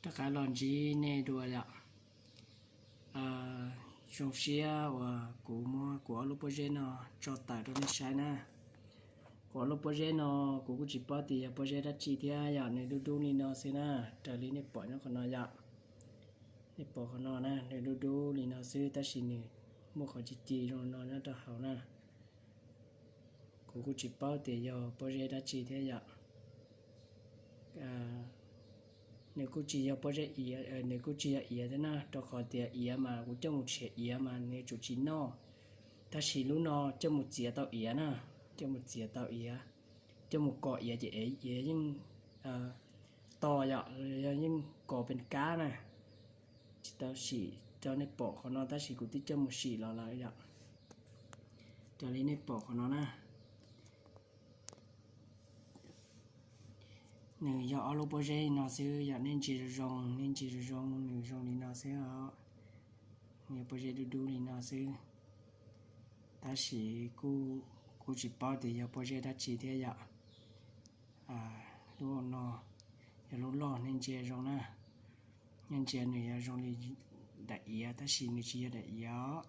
Rov qab los ntsib nej dua yom. Zoo siab uas kuv muab kuv ob lub pob zeb no tso tawm rau nej saib na. Kuv ob lub pob zeb no, kuv kuj tsis paub tias yog pob zeb dab tsi thiab yom, nws dub dub li no xwb na. Raws li nej pom nyob qhov no yom, nej pom qhov no na, nws dub dub li no xwb tab sis nws muaj qhov ci ci zoo no nyob rau hauv na. Kuv kuj tsis paub tias yog pob zeb dab tsi thiab yom. Nws kuj tsis yog pob zeb iav, nws kuj tsis yog iav thiab na, rau qhov tias iav mas kuv coj mus tshiav iav mas nws yuav tsum tsis noj. Tab sis lub no coj mus txiav tau iav na, coj mus txiav tau iav, coj mus kos iav ces iav yeej to yom, yog yeej kos pes kab na. Tsis tau sim rau nej pom qhov no tab sis kuv twb coj mus sim los lawm yom. Raws li nej pom qhov no na, nws yog ob lub pob zeb li no xwb yom, nej ntsia zoo zoo, nej ntsia zoo zoo, nws zoo li no xwb os. Nws yog pob zeb dub dub li no xwb, tab sis kuj tsis paub tias yog pob zeb dab tsi thiab yom. Lub no yog lub loj, nej ntsia zoo na, nej ntsia nws yog zoo li daim iav tab sis nws tsis yog daim iav.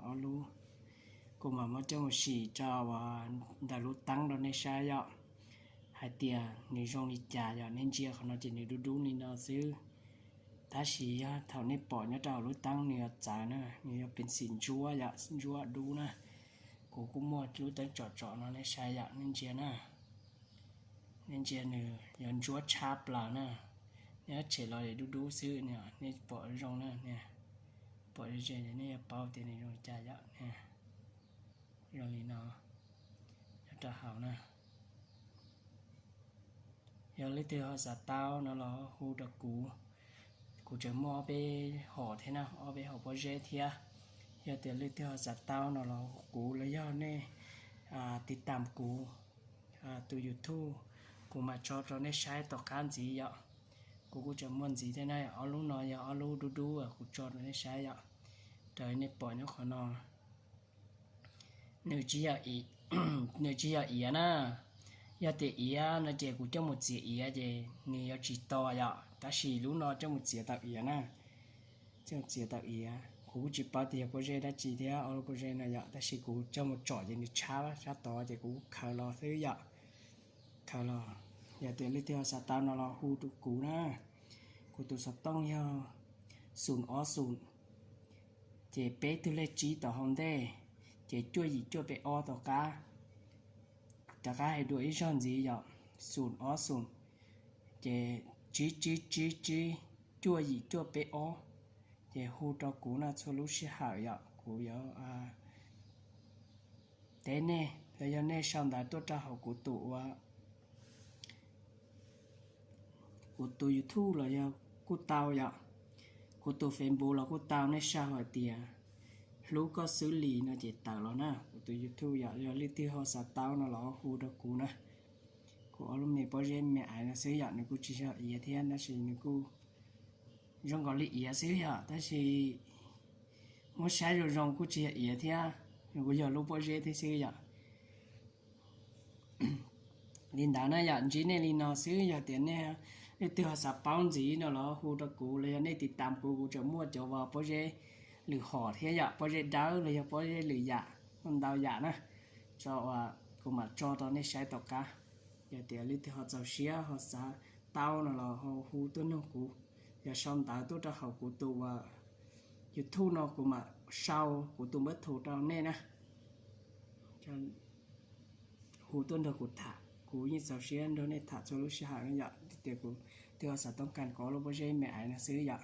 Ob lub, kuv mam muab coj mus sim rau ntawm lub teeb rau nej saib yom, hais tias nws zoo li cas yom. Nej ntsia qhov no ces nws dub dub li no xwb, tab sis yog thaum nej pom nyob rau hauv lub teeb nws yuav txawv na, nws yog peev xwm ntsuab yom, ntsuab dub na. Kuv kuj muaj lub teeb tsom tsom no nej saib yom, nej ntsia na. Nej ntsia nws yuav ntsuab tshab plaws na, nej tshem los dub dub xwb, nej pom zoo na, pom ze nej yuav paub tias nws zoo li cas yom. Zoo li no, nyob rau hauv na. Yog leej twg ho xav tau no los hu rau kuv, kuv tseem muaj ob peb hom thiab na, ob peb hom pob zeb thiab. Yog tias leej twg ho xav tau no los hu kuv los yog nej tiv tam kuv tus YouTube, kuv mam tso rau nej saib tom qab ntxiv yom. Kuv kuj tseem muaj ntxiv thiab na, ob lub no yog ob lub dub dub kuv tso rau nej saib yom. Raws nej pom nyob qhov no, nws tsis yog iav na. Yog tias iav no ces kuv coj mus txiav iav ces nws yuav tsis to yom, tab sis lub no coj mus txiav tau iav na. Coj mus txiav tau iav, kuv kuj tsis paub tias yog pob zeb dab tsi thiab ob lub pob zeb no yom, tab sis kuv coj mus tsom ces nws tshab sab tod ces kuv khaws los xwb yom. Khaws los, yog tias leej twg ho xav tau no los hu rau kuv na. Kuv tus xov tooj yog xoom ob xoom, ces peb tug lej tsib tom hauv ntej, ces cuaj yim cuaj peb ob tom qab. Rov qab hais dua ib zaug ntxiv yom, xoom ob xoom, ces tsib tsib tsib tsib, cuaj yim cuaj peb ob. Ces hu rau kuv no txhua lub sij hawm yom, kuv yuav teb nej los yog nej sau ntawv tuaj rau hauv kuv tus ua kuv tus YouTube los yog kuj tau yom, kuv tus Facebook los kuj tau, nej sau hais tias Hlub Koj Xwb Li no ces tawm los na. Kuv tus YouTube yom, yog leej twg ho xav tau no los hu rau kuv na. Kuv ob lub me pob zeb me aiv no xwb yom, nws kuj tsis yog iav thiab tab sis nws kuj zoo nkaus li iav xwb yom, tab sis muab saib zoo zoo kuj tsis yog iav thiab, nws kuj yog lub pob zeb thiab xwb yom. Li ntawd na yom, ntsib nej li no xwb, yog tias nej leej twg ho xav paub ntxiv no los hu rau kuv los yog nej tiv tam kuv, kuv tseem muaj cov pob zeb lwm hom thiab yom, pob zeb dawb los yog pob zeb lwm yam, muaj ntau yam na, tso uas kuv mam tso rau nej saib tom qab. Yog tias leej twg ho txaus siab ho xav tau no los ho hu tuaj nug kuv, yog sau ntawv tuaj rau hauv kuv tus uas YouTube no kuv mam sau kuv tus npawb thum rau nej na. Hu tuaj nrog kuv tham, kuv yeej txaus siab nrog nej tham txhua lub sij hawm no yom. Tias kuv twb ho xav toob kas kuv ob lub pob zeb me aiv no xwb yom.